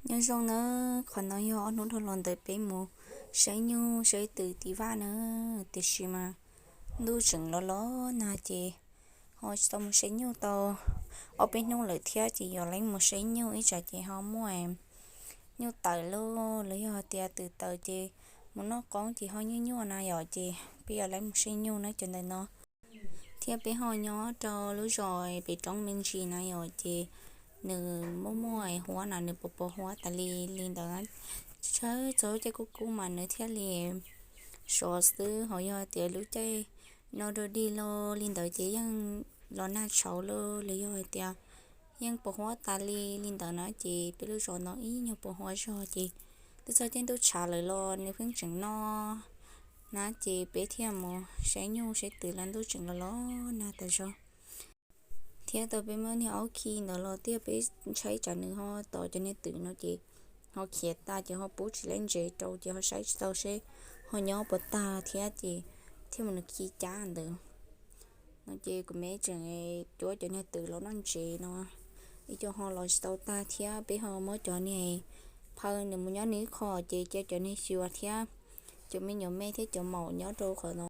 Nyob zoo nawb, qhov no yog ob hnub dhau los ntawd peb mus saib nyuj saib twm tim vaj na, tiam sis mas ntuj tseem los los nag ces ho tsis tau mus saib nyuj tau ob peb hnub lawm thiab ces yuav lees mus saib nyuj ib tsam ces ho muaj nyuj tawm lauj los yog hais tias twm tawm ces mus noj qoob ces ho nyuaj nyuaj na yom, ces peb yuav lees mus saib nyuj na cov ntawm no. Thiab peb ho nyob rau lub zos pem roob me ntsis na yom, ces nws muaj muaj huab na, nws pos pos huab tas li li ntawd. Tshawb txog lub caij kub kub mas nws thiaj li sov xwb, ho yog tias lub caij no rau dig los li ntawd ces yeej los nag tshauv lauj los yog hais tias yeej pos huab tas li li ntawd na, ces peb lub zos no ib nyuag pos huab zog ces twb txog caij ntuj tshav lawm los nws pheej tseem no na, ces peb thiaj mus saib nyuj saib twm los ntuj tseem los los nag tas zog. Thiab tau peb muab niag aub khi ntawd los tiag, peb ntshai tsam nws ho tom cov niag twm no ces ho khiav tas ces ho pub tsis lab ntsev rau ces ho saib tsis tau seb ho nyob puas tag thiab ces thiaj mus nws khi cab ntawd no ces kuv me tseem cuab cov niag twm los noj ntsev no ib co ho los tsis tau tag thiab peb ho muab cov niag phaw nws mus nyob nws ib qho ces cia cov niag xyuas thiab cov me nyuam me thiab cov maum nyob rau qhov no.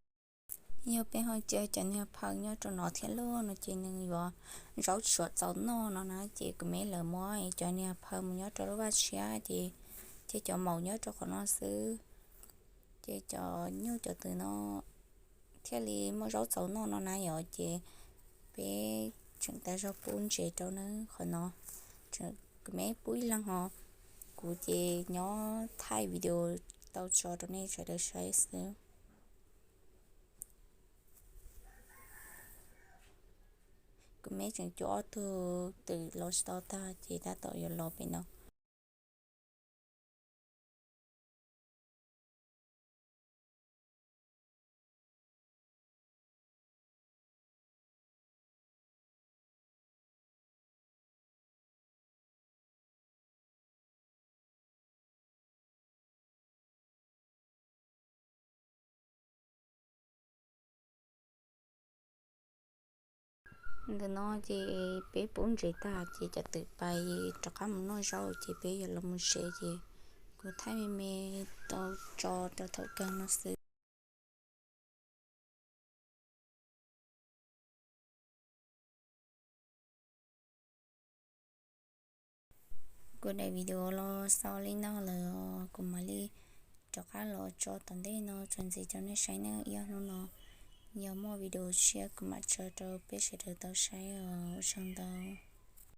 Yog peb ho cia cov niag phaw nyob rau no thiab lauj no ces nws yuav zaub tsis txaus noj no na, ces kuv me lawv muab cov niag phaw mus nyob rau lub vaj tshiab ces cia cov maum nyob rau qhov no xwb. Ces cov nyuj cov twm no thiaj li muaj zaub txaus noj no na yom, ces peb tseem tas zog pub ntsev rau na qhov no. Kuv me pub ib leeg ho, kuv ces nyob thaij video tau tso rau nej sawv daws saib xwb. Kuv me tseem cuab ob tug twm los tsis tau tag ces tab tom yuav los pem no. Ntawm no ces peb pub ntsev tag ces cov twm pais rov qab mus noj zaub ces peb yuav los mus tsev ces kuv thaij me me tau tso rau thaum kawg no xwb. Kuv daim video los xaus li no lawm, kuv mam li rov qab los tso tom ntej no tso ntxiv rau nej saib na. Ib ob hnub no yog muaj video tshiab kuv mam tso rau peb sawv daws tau saib os. Ua tsaug ntau.